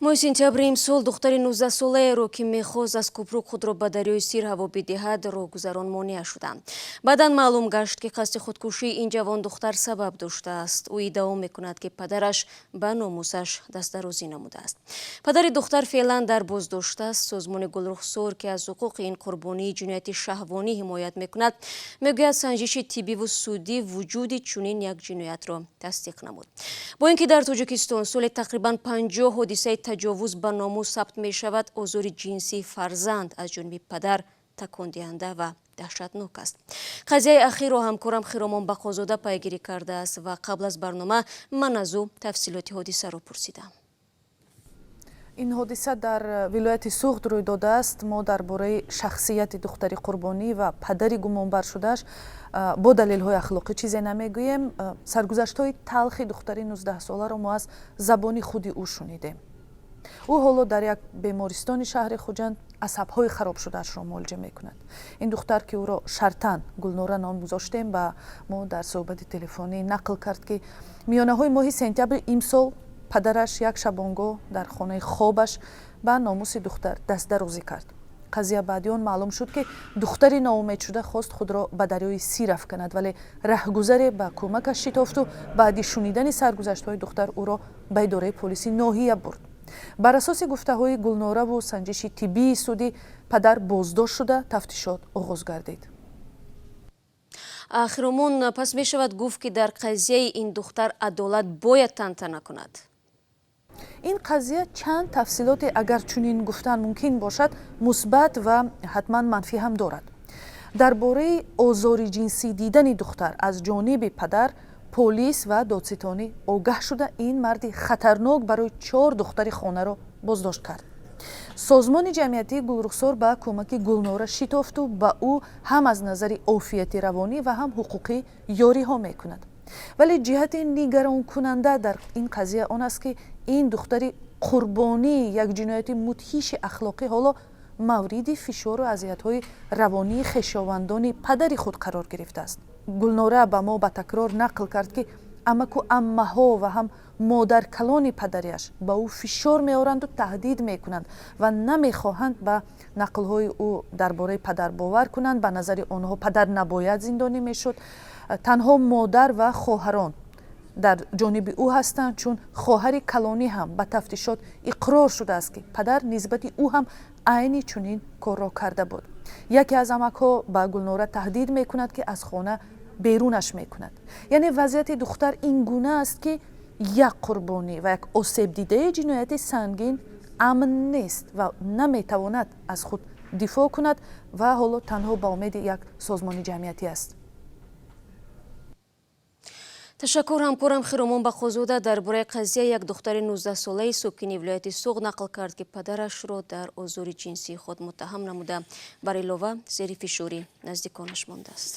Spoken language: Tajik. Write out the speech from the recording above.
Моҳи сентябри имсол духтари 19-солаеро, ки мехост аз кӯпрук худро ба дарёи Сир ҳаво бидиҳад, роҳгузарон монеа шуданд. Баъдан маълум гашт, ки қасди худкушии ин ҷавондухтар сабаб доштааст. Ӯ иддао мекунад, ки падараш ба номусаш дастдарозӣ намудааст. Падари духтар феълан дар боздошт аст. Созмони Гулрухсор, ки аз ҳуқуқи ин қурбонии ҷинояти шаҳвонӣ ҳимоят мекунад, мегӯяд, санҷиши тиббиву судӣ вуҷуди чунин як ҷиноятро тасдиқ намуд. Бо ин ки дар Тоҷикистон соли тақрибан 50 ҳодисаи таҷовуз ба номус сабт мешавад, озори ҷинсии фарзанд аз ҷониби падар такондиҳанда ва даҳшатнок аст. Қазияи ахирро ҳамкорам Хиромон Бақозода пайгирӣ кардааст ва қабл аз барнома ман аз ӯ тафсилоти ҳодисаро пурсидам. Ин ҳодиса дар вилояти Суғд рӯй додааст. Мо дар бораи шахсияти духтари қурбонӣ ва падари гумонбаршудааш бо далелҳои ахлоқӣ чизе намегӯем. Саргузаштҳои талхи духтари 19-соларо мо аз забони худи ӯ шунидем. Ӯ ҳоло дар як бемористони шаҳри Хуҷанд асабҳои харобшудаашро муолиҷа мекунад. Ин духтар, ки ӯро шартан Гулнора ном гузоштем, ба мо дар суҳбати телефонӣ нақл кард, ки миёнаҳои моҳи сентябри имсол падараш як шабонгоҳ дар хонаи хобаш ба номуси духтар дастдарозӣ кард. Қазия баъди он маълум шуд, ки духтари ноумедшуда хост худро ба дарёи Сир афканад, вале раҳгузаре ба кӯмакаш шитофту баъди шунидани саргузаштҳои духтар ӯро ба идораи полиси ноҳия бурд. Бар асоси гуфтаҳои Гулнораву санҷиши тиббии судӣ, падар боздошт шуда, тафтишот оғоз гардид. Хиромон, пас мешавад гуфт, ки дар қазияи ин духтар адолат бояд тантана кунад? Ин қазия чанд тафсилоте, агар чунин гуфтан мумкин бошад, мусбат ва ҳатман манфӣ ҳам дорад. Дар бораи озори ҷинсӣ дидани духтар аз ҷониби падар полис ва додситонӣ огаҳ шуда, ин марди хатарнок барои чор духтари хонаро боздошт кард. Созмони ҷамъиятии Гулрухсор ба кӯмаки Гулнора шитофту ба ӯ ҳам аз назари офияти равонӣ ва ҳам ҳуқуқӣ ёриҳо мекунад. Вале ҷиҳати нигаронкунанда дар ин қазия он аст, ки ин духтари қурбонии як ҷинояти мудҳиши ахлоқӣ ҳоло мавриди фишору азиятҳои равонии хешовандони падари худ қарор гирифтааст. Гулнора ба мо ба такрор нақл кард, ки амаку аммаҳо ва ҳам модаркалони падариаш ба ӯ фишор меоранду таҳдид мекунанд ва намехоҳанд ба нақлҳои ӯ дар бораи падар бовар кунанд. Ба назари онҳо, падар набояд зиндонӣ мешуд. Танҳо модар ва хоҳарон дар ҷониби ӯ ҳастанд, чун хоҳари калонӣ ҳам ба тафтишот иқрор шудааст, ки падар нисбати ӯ ҳам айни чунин корро карда буд. Яке аз амакҳо ба Гулнора таҳдид мекунад, ки аз хона берунаш мекунад. Яъне вазъияти духтар ин гуна аст, ки як қурбонӣ ва як осебдидаи ҷинояти сангин амн нест ва наметавонад аз худ дифоъ кунад ва ҳоло танҳо ба умеди як созмони ҷамъиятӣ аст. Ташаккур. Ҳамкорам Хиромон Бақозода дар бораи қазияи як духтари 19-солаи сокини вилояти Суғд нақл кард, ки падарашро дар озори ҷинсии худ муттаҳам намуда, бар илова зери фишори наздиконаш мондааст.